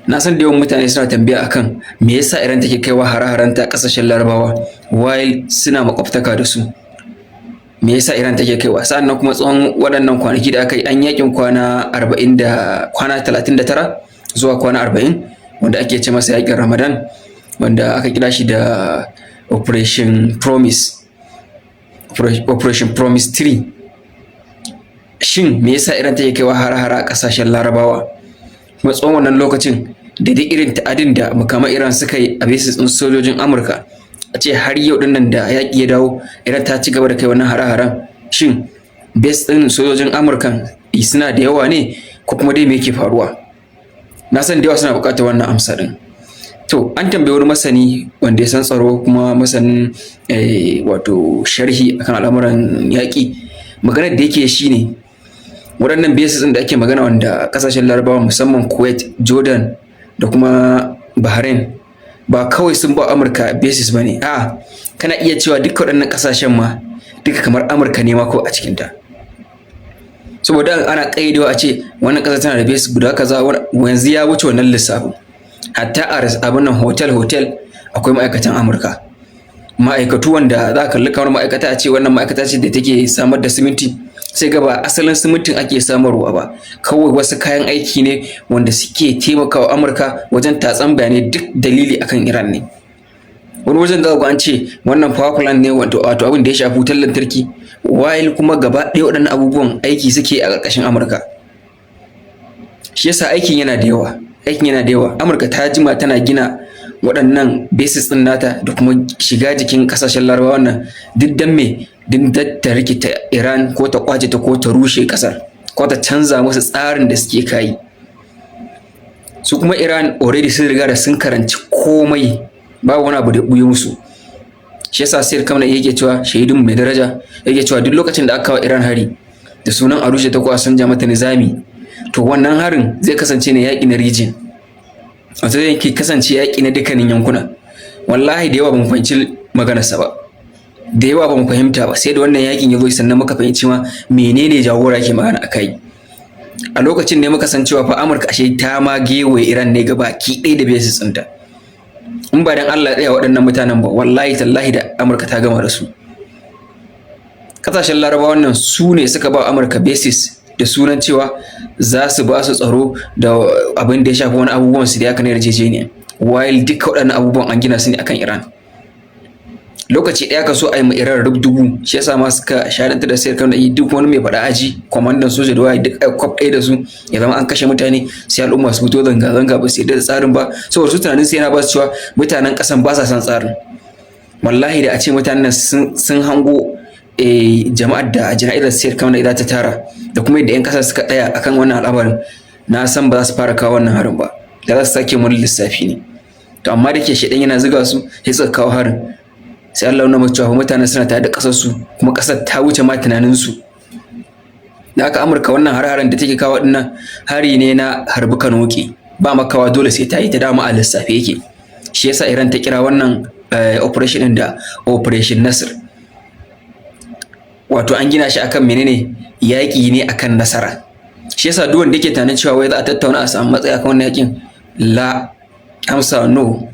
Na san da yawan mutane suna tambaya akan me yasa Iran take kaiwa hare-harenta ƙasashen Larabawa while suna makwabtaka da su. Me yasa Iran take kaiwa? Sa'annan kuma tsawon waɗannan kwanaki da aka yi an yakin kwana 40 da kwana 39 zuwa kwana 40, wanda ake ce masa yakin Ramadan, wanda aka kira shi da Operation Promise, Operation Promise 3. Shin me yasa Iran take kaiwa hare-hare a ƙasashen Larabawa? Kuma tsawon wannan lokacin da dai irin ta'adin da makaman Iran suka yi a bases ɗin sojojin Amurka, a ce har yau ɗin nan da yaƙi ya dawo, Iran ta ci gaba da kai wannan hare-haren. Shin base ɗin sojojin Amurka suna da yawa ne, ko kuma dai me yake faruwa? Na san da yawa suna buƙatar wannan amsa ɗin. To, an tambayi wani masani wanda ya san tsaro kuma masanin wato sharhi akan al'amuran yaƙi. Maganar da yake shine, waɗannan bases ɗin da ake magana, wanda ƙasashen Larabawa, musamman Kuwait, Jordan da kuma Bahrain, ba kawai sun ba Amurka bases ba ne. A'a, kana iya cewa duka waɗannan ƙasashen ma duka kamar Amurka ne ma ko a cikinta. Saboda ana ƙayyadewa a ce wannan ƙasa tana da base guda kaza, yanzu ya wuce wannan lissafin. Hatta a abin nan, hotel hotel, akwai ma'aikatan Amurka. Ma'aikatu wanda za ka kalli kamar ma'aikata, a ce wannan ma'aikata ce da take samar da siminti, sai ga ba asalin simintin ake samarwa ba, kawai wasu kayan aiki ne wanda suke taimakawa Amurka wajen tatsan bayanai, duk dalili akan Iran ne. Wani wajen za ku an ce wannan power plant ne, wato abin da ya shafi wutar lantarki, while kuma gaba ɗaya waɗannan abubuwan aiki suke a ƙarƙashin Amurka. Shi yasa aikin yana da yawa, aikin yana da yawa. Amurka ta jima tana gina waɗannan bases ɗin nata da kuma shiga jikin ƙasashen Larabawa wannan, duk dan me? Duk ta rikita Iran, ko ta kwace ta, ko ta rushe ƙasar, ko ta canza musu tsarin da suke kai. Su kuma Iran already sun riga da sun karanci komai, babu wani abu da ɓuya musu. Shi yasa Sayyid Khamenei yake cewa, shahidin mai daraja, yake cewa duk lokacin da aka kawo Iran hari da sunan a rushe ta ko a sanja mata nizami, to wannan harin zai kasance ne yaƙi na region, wato zai kasance yaƙi na dukkanin yankuna. Wallahi da yawa ba mu fahimci maganarsa ba, da yawa ba mu fahimta ba, sai da wannan yakin ya zo sannan muka fahimci ma menene jagora ke magana a kai. A lokacin ne muka san cewa fa Amurka ashe ta ma gewaye Iran ne gaba ki ɗaya da bases ɗinta. In ba dan Allah ya tsaya waɗannan mutanen ba, wallahi tallahi da Amurka ta gama da su. Kasashen Larabawa wannan su ne suka ba Amurka bases da sunan cewa za su ba su tsaro da abin da ya shafi wani abubuwan su da ya kana yarjejeniya, while duka waɗannan abubuwan an gina su ne akan Iran. Lokaci ɗaya ka so a yi ma Iran rubdugu, shi yasa ma suka shaɗanta da sayar kan duk wani mai faɗa aji, kwamandan soja da waye, duk a kwaf ɗaya da su, ya zama an kashe mutane, sai al'umma su fito zanga-zanga, ba su yarda da tsarin ba, saboda su tunanin sai yana ba su cewa mutanen ƙasan ba sa son tsarin. Wallahi da a ce mutanen sun hango jama'ar da jana'izar Sayyid Khamenei za ta tara da kuma yadda 'yan ƙasa suka tsaya akan wannan al'amarin, na san ba za su fara kawo wannan harin ba, da za su sake wani lissafi ne. To, amma da ke shaidan yana zuga su, sai suka kawo harin. Sai Allah nuna musu cewa mutanen suna tare da ƙasar su, kuma ƙasar ta wuce ma tunanin su. Da haka Amurka, wannan har-haren da take kawo dinnan, hari ne na harbi kanoki, ba makawa dole sai ta yi ta, dama a lissafe yake. Shi yasa Iran ta kira wannan operation din da Operation Nasr, wato an gina shi akan menene? Yaƙi ne akan nasara. Shi yasa duk wanda yake tunanin cewa wai za a tattauna a samu matsaya akan wannan yaƙin, la, amsa no,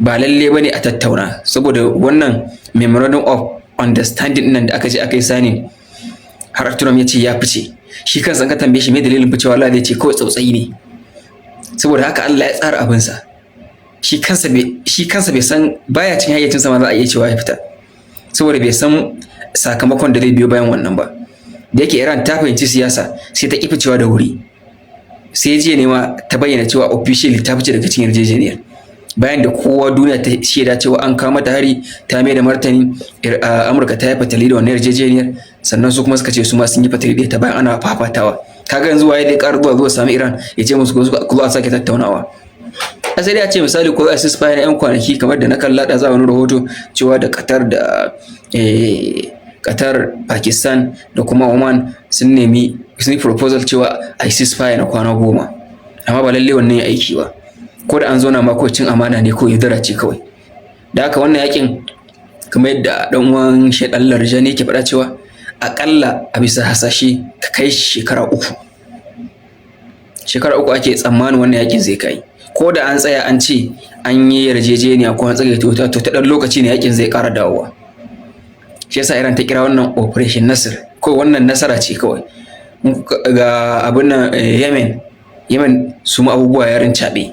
ba lalle bane a tattauna, saboda wannan memorandum of understanding nan da aka je aka yi signing, har Trump ya ce ya fice. Shi kansa ka tambaye shi me dalilin ficewa, Allah zai ce kawai tsautsayi ne, saboda haka Allah ya tsara abinsa. Shi kansa bai san, baya cikin hayyacinsa ma za a iya cewa ya fita, saboda bai san sakamakon da zai biyo bayan wannan ba. Da yake Iran ta fahimci siyasa, sai ta ki ficewa da wuri, sai jiya ne ma ta bayyana cewa officially ta fice daga cikin yarjejeniyar, bayan da kowa duniya ta shaida cewa an kawo mata hari, ta mai da martani, Amurka ta yi fatali da wannan yarjejeniyar, sannan su kuma suka ce su ma sun yi fatali da ita bayan ana fafatawa. Kaga yanzu waye dai ƙara zuwa sami Iran ya ce musu ku zo a sake tattaunawa? A sai dai a ce misali ko za a ceasefire na 'yan kwanaki, kamar da na kalla da za wani rahoto cewa da Qatar da Qatar, Pakistan da kuma Oman sun nemi, sun yi proposal cewa a ceasefire na kwana 10, amma ba lalle wannan ya aiki ba. Ko da an zo na ma, ko cin amana ne ko yaudara ce kawai. Da haka wannan yakin, kamar yadda dan uwan Shaidan Larjani yake faɗa, cewa akalla a bisa hasashe ka kai shekara 3. Shekara 3 ake tsammanin wannan yakin zai kai. Ko da an tsaya an ce an yi yarjejeniya ko an tsagaita wuta, to ta ɗan lokaci ne, yakin zai ƙara dawowa. Shi yasa Iran ta kira wannan Operation Nasr. Ko wannan nasara ce kawai ga abin nan. Yemen, Yemen su ma abubuwa ya rincaɓe,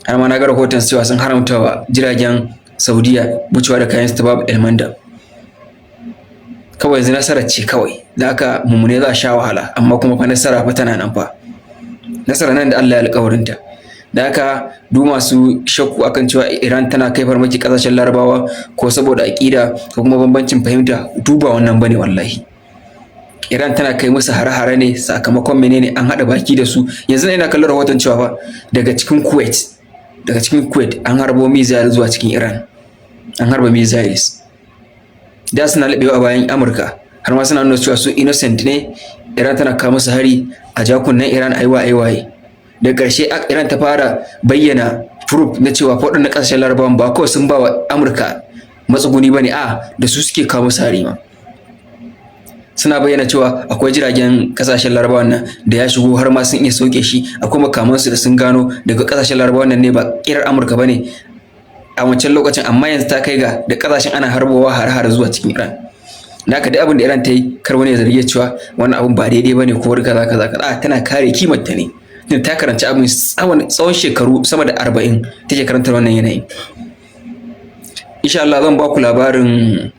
har ma na ga rahoton cewa sun haramta wa jiragen Saudiya wucewa da kayan su ta Bab el-Mandab. Kawai yanzu nasarar ce kawai da aka mummune, za a sha wahala, amma kuma fa nasara fa tana nan fa, nasara nan da Allah ya alƙawarinta. Da haka duk masu shakku akan cewa Iran tana kai farmaki ƙasashen Larabawa ko saboda aƙida ko kuma bambancin fahimta, duba wannan bane. Wallahi Iran tana kai musu hare-hare ne sakamakon menene? An haɗa baki da su. Yanzu ina kallon rahoton cewa fa daga cikin Kuwait an harbo missile zuwa cikin Iran. An harba missiles. Da suna laɓewa a bayan Amurka, har ma suna nuna cewa su innocent ne, Iran tana kawo musu hari, a jakunan Iran aiwa aiwaye. Da ƙarshe Iran ta fara bayyana proof na cewa waɗannan ƙasashen Larabawan ba kawai sun ba wa Amurka matsuguni ba ne, a da su suke kawo musu hari ma. Suna bayyana cewa akwai jiragen ƙasashen Larabawan nan da ya shigo, har ma sun iya sauke shi. Akwai makamansu da sun gano daga ƙasashen Larabawan nan ne, ba ƙirar Amurka ba ne a wancan lokacin. Amma yanzu ta kai ga da ƙasashen ana harbowa hare-hare zuwa cikin Iran. Da haka duk abin da Iran ta yi, kar wani ya zarge cewa wannan abin ba daidai ba ne ko wani kaza kaza kaza. Tana kare kimarta ne. Ta karanci abin tsawon shekaru sama da 40 take karantar wannan yanayin. Insha Allah zan ba ku labarin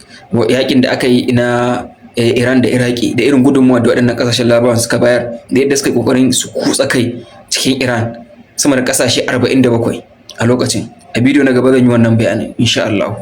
yakin da aka yi na Iran da Iraki, da irin gudunmuwa da waɗannan ƙasashen Larabawan suka bayar, da yadda suka yi ƙoƙarin su kutsa kai cikin Iran, sama da ƙasashe 47 a lokacin. A bidiyo na gaba zan yi wannan bayanin, insha Allah.